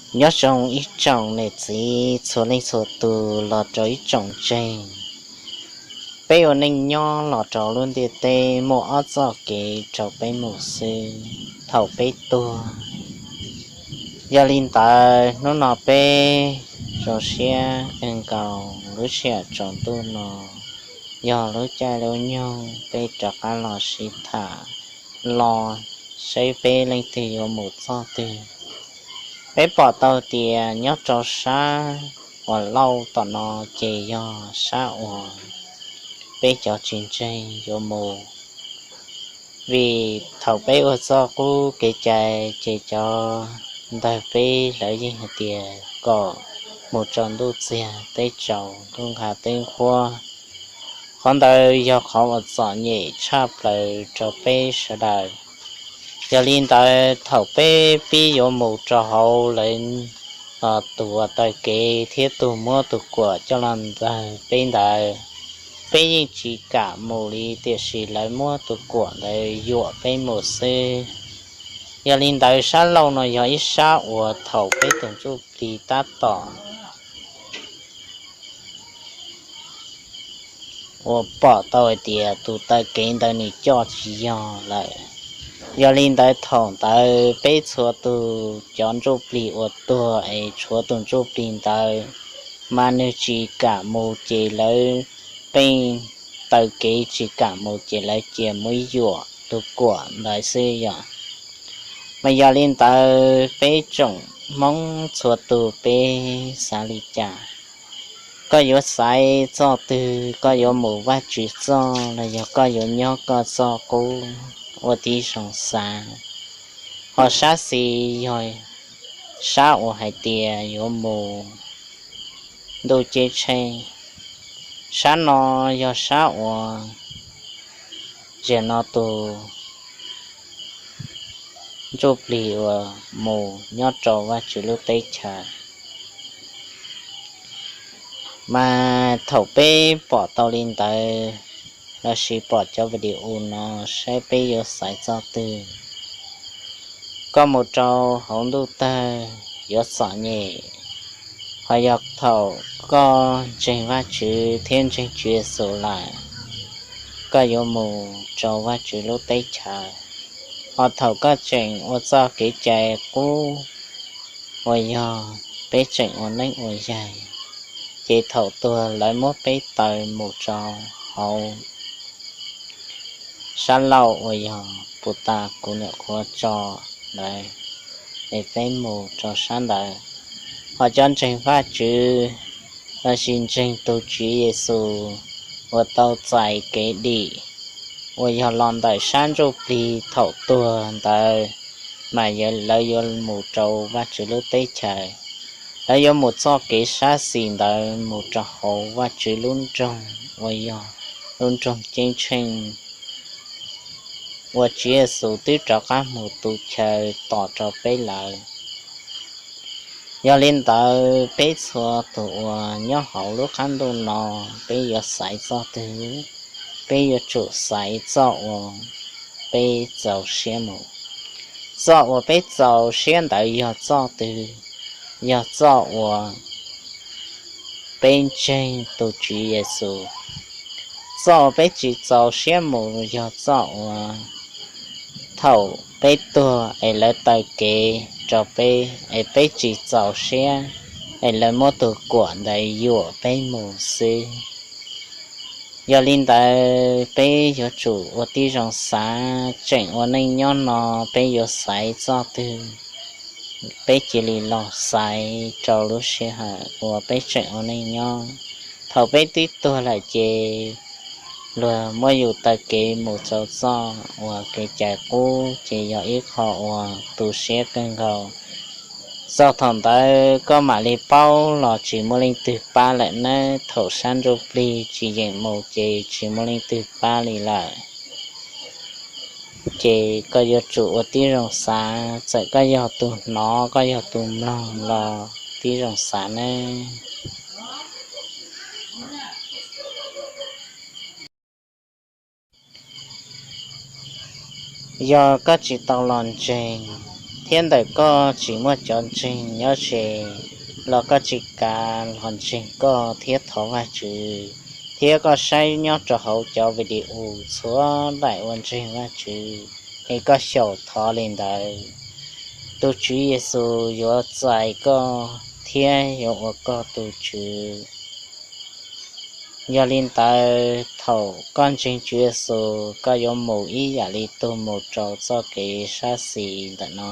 Nyob zoo ib tsoom niam txiv txhua leej txhua tus los rau ib tsoom ntseeg. Peb ua neej nyob los rau lub ntiaj teb muaj ob txoj kev rau peb mus xwb thaum peb tuag. Yog li ntawd hnub no peb zoo siab kawg nkaus lub sij hawm tsaus ntuj no, yog lub caij lub nyoog peb rov qab los sib tham los saib peb leej twg yuav mus txoj twg. Peb pom tau tias nyob rau sab uas lauj tom no ces yog sab uas peb cov tsis ntseeg yuav mus, vim thaum peb ua txoj qub kev cai ces cov ntawg peb lawv yeej hais tias kom mus rau ntuj txiag teb tsaus, ntuj nqha teb nqhuab. Qhov ntawd yog qhov uas txom nyem tshaj plaws rau peb sawv daws. Yog li ntawd thaum peb pib yuav mus rau hauv lawv tus uas taw kev thiab tus muab tus kuam coj los ntawg peb ntawd, peb yeej tsis kam mus li, tiam sis lawv muab tus kuam ntawd yuam peb mus xwb. Yog li ntawd sab lauj no yog ib sab uas thaum peb tus ntsuj plig tab tom uas pom tau hais tias tus taw kev ntawd nws coj tsis yog lawm. Yog li ntawd thaum ntawd peb txhua tus cov ntsuj plig uas tuag es tshuav tus ntsuj plig ntawd mas nws tsis kam mus ces lawv pheej taw kev tsis kam mus ces lawv cia muab yuam tus kuam ntawd xwb yom. Mas yog li ntawd peb tsoom Hmoob txhua tus peb xav li cas? Koj yuav xaiv txoj twg? Koj yuav mus Vajtswv txoj los yog koj yuav nyob koj txoj qub? Ua tib zoo xav. Ho sab xis yog sab uas hais tias yuav mus ntuj ceeb tsheej. Sab no yog sab uas zaum no tus ntsuj plig uas mus nyob rau Vajtswv lub teb chaws. Mas thaum peb pom tau li ntawd lossis pom cov video no, saib peb yuav xaiv txoj twg? Koj mus rau hauv ntuj tawg yuav txom nyem, ho yog thaum koj ntseeg Vajtswv thiab ntseeg Tswv Yexus lawm, koj yuav mus rau Vajtswv lub teb chaws. Ho thaum koj tseem ua txoj kev cai qub uas yog peb tseem ua neeb ua yaig, ces thaum tuag lawv muab peb taw mus rau hauv sab lauj uas yog puag ta kuv nyuam qhuav tso ntawd, es peb mus rau sab ntawd. Ho cov ntseeg Vajtswv lossis ntseeg tus Tswv Yexus uas tau txais kev dim uas yog los ntawm sab ntsuj plig thaum tuag ntawd, mas lawv yuav mus rau Vajtswv lub teb chaws. Lawv yuav mus txoj kev sab xis ntawd mus rau hauv Vajtswv lub nroog uas yog lub nroog ceeb tsheej uas Tswv Yexus twb rov qab mus tu chaw tos rau peb lawm. Yog li ntawd peb txhua tus uas nyob hauv lub qab ntuj no, peb yuav xaiv txoj twg? Peb yuav tsum xaiv txoj uas peb txaus siab mus. Txoj uas peb txaus siab ntawd yog txoj twg? Yog txoj uas peb ntseeg tus Tswv Yexus. Txoj uas peb tsis txaus siab mus yog txoj uas thaum peb tuag es lawv taw kev rau peb es peb tsis txaus siab, es lawv muab tus kuam ntawd yuam peb mus xwb. Yog li ntawd peb yuav tsum ua tib zoo xav, tseem ua neej nyob no peb yuav xaiv txoj twg? Peb cia li los xaiv rau lub sij hawm uas peb tseem ua neej nyob. Thaum peb twb tuag lawm ces luag muab yus taw kev mus rau txoj uas kev cai qub, ces yog ib qho uas tu siab kawg nkaus. Txog thaum ntawd koj mam li paub los tsis muaj leej twg pab lawm nawb. Thaum sab ntsuj plig tsis yeem mus ces tsis muaj leej twg pab li lawm. Ces koj yuav tsum ua tib zoo xav, txawm koj yog tus hnov koj yog tus mloog los tib zoo xav nawb. Yog koj tsis tau los ntseeg Thiab ntawm koj tsis muaj cov ntseeg nyob ze los koj tsis kav los ntseeg koj thiab thov Vajtswv, thiab koj saib nyob rau hauv cov video txhua daim uas ntseeg Vajtswv, es koj xyaum thov li ntawd, tus Tswv Yexus yuav txais koj thiab yuav ua koj tus Tswv. Yog li ntawd thaum koj ntseeg Tswv Yexus, koj yuav mus ib yam li tug mus rau txoj kev sab xis ntawm no,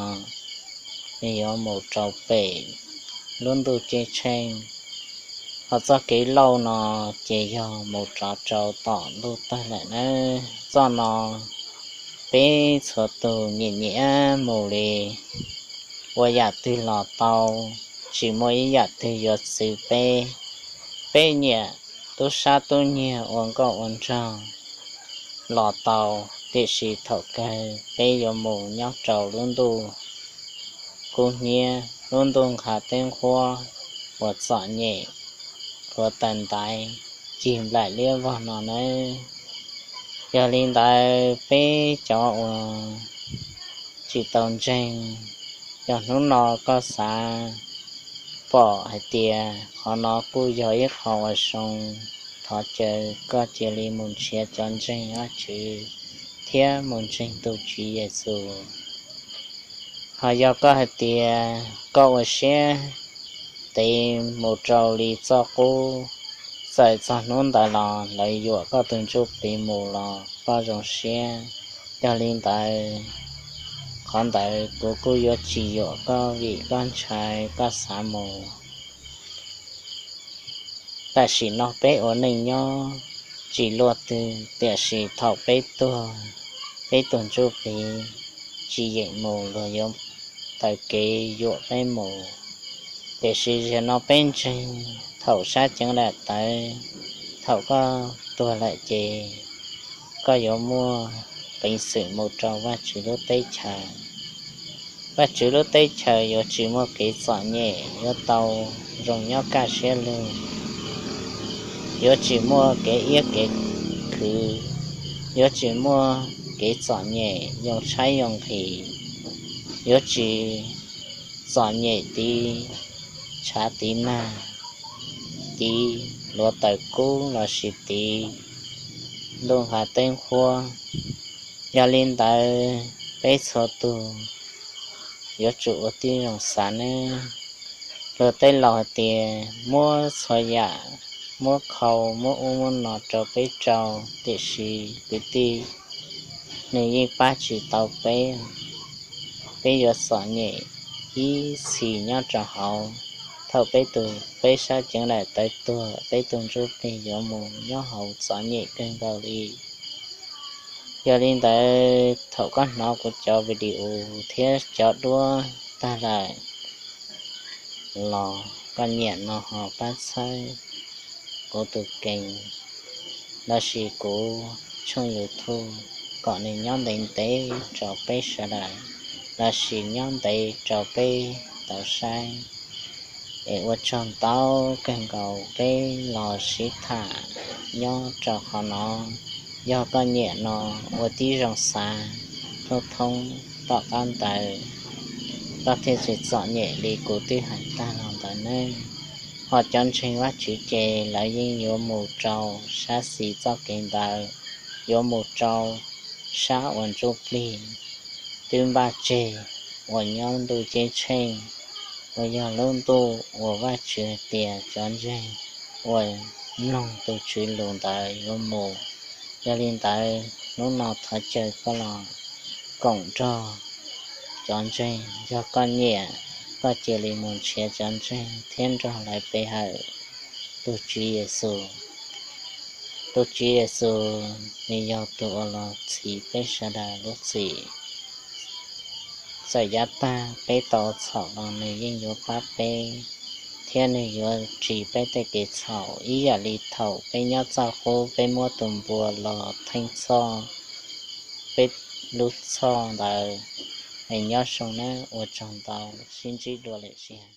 nws yuav mus rau pem lub ntuj ceeb tsheej. Hos txoj kev lauj no ces yog mus rov rau tom ntuj tawg lawm nawb. Txoj no peb txhua tus nyiam nyiam mus li, ua yam twg los tau, tsis muaj ib yam twg yuav txwv peb. Peb nyiam tub sab tub nyiag ua nkauj ua nraug los tau, tiam sis thaum kawg peb yuav mus nyob rau lub ntuj kub hnyiab, lub ntuj nqha teb nquab uas txom nyem, hluav taws ntaiv, cig nplaim liab vog no nawb. Yog li ntawd peb cov uas tsis tau ntseeg, yog hnub no koj xav pom hais tias qhov no kuj yog ib qho uas zoo, thov caw koj cia li mus nrhiav cov ntseeg Vajtswv thiab mus ntseeg tus Tswv Yexus. Hos yog koj hais tias koj ua siab tev mus rau li txoj qub, txawm txog hnub ntawd los lawv yuam koj tus ntsuj plig mus los koj zoo siab. Yog li ntawd, qhov ntawd kuv kuj yuav tsis yuam koj vim koj ntshai koj xav mus. Tam sim no peb ua neej nyob tsis luaj twg, tiam sis thaum peb tuag, peb tus ntsuj plig tsis yeem mus, luag yuav taw kev yuam peb mus. Tiam sis zaum no peb ntseeg, thaum sab ceev dam tawv, thaum koj tuag lawm ces koj yuav muaj peev xwm mus rau Vajtswv lub teb chaws. Vajtswv lub teb chaws yuav tsis muaj kev txom nyem, yuav tau zoo nyob kaj siab lug. Yuav tsis muaj kev iab kev khwv, yuav tsis muaj kev txom nyem yoo tshaib yoo nqhis, yuav tsis txom nyem tiv tshav tiv nag, tiv hluav taws kub lossis tiv ntuj nqa teb nquab. Yog li ntawd peb txhua tus yuav tsum ua tib zoo xav nawb. Luag tej laus hais tias muab txhua yam, muab khau, muab ub muab no rau peb rau, tiam sis kwv tij, nws yeej pab tsis tau peb. Peb yuav txom nyem ib txhis nyob rau hauv. Thaum peb tus, peb sab ceev dam tawv tuag, peb tus ntsuj plig yuav mus nyob hauv txom nyem kawg nkaus li. Yog li ntawd thaum koj hnov kuv cov video thiab cov duab tag lawm los koj nyiam no ho pab txhawb kuv tus kees lossis kuv tshooj YouTube kom nws nyob ntev ntev rau peb sawv daws, lossis nyob ntev rau peb tau saib. Es ua tsaug ntau kawg nkaus peb los sib tham nyob rau qhov no. Yog koj nyiam no ua tib zoo xav thoob thoob tom qab ntawd, koj thiaj tsis txom nyem li kuv twb hais tag los ntawd nawb. Ho cov ntseeg Vajtswv ces lawv yeej yuav mus rau sab xis txoj kev ntawd, yuav mus rau sab uas ntsuj plig twb npaj tseg uas nyob ntuj ceeb tsheej, uas yog lub ntuj uas Vajtswv hais tias cov ntseeg uas mloog tus Tswv lus ntawd yuav mus. Yog li ntawd hnub no thov caw koj los koom nrog cov ntseeg, yog koj nyiam, koj cia li mus nrhiav cov ntseeg thiab nrog lawv pe hawm tus Tswv Yexus. Tus Tswv Yexus nws yog tus uas los txhiv peb sawv daws lub txim. Txawm yav tag peb tau txhaum los nws yeej yuav pab peb, thiab nws yuav ris peb tej kev txhaum ib yam li thaum peb nyob txoj qub peb muab tus npua los theej txhoj peb lub txhoj ntawd. Es nyob zoo nawb, ua tsaug ntau, sib ntsib dua lwm zaus.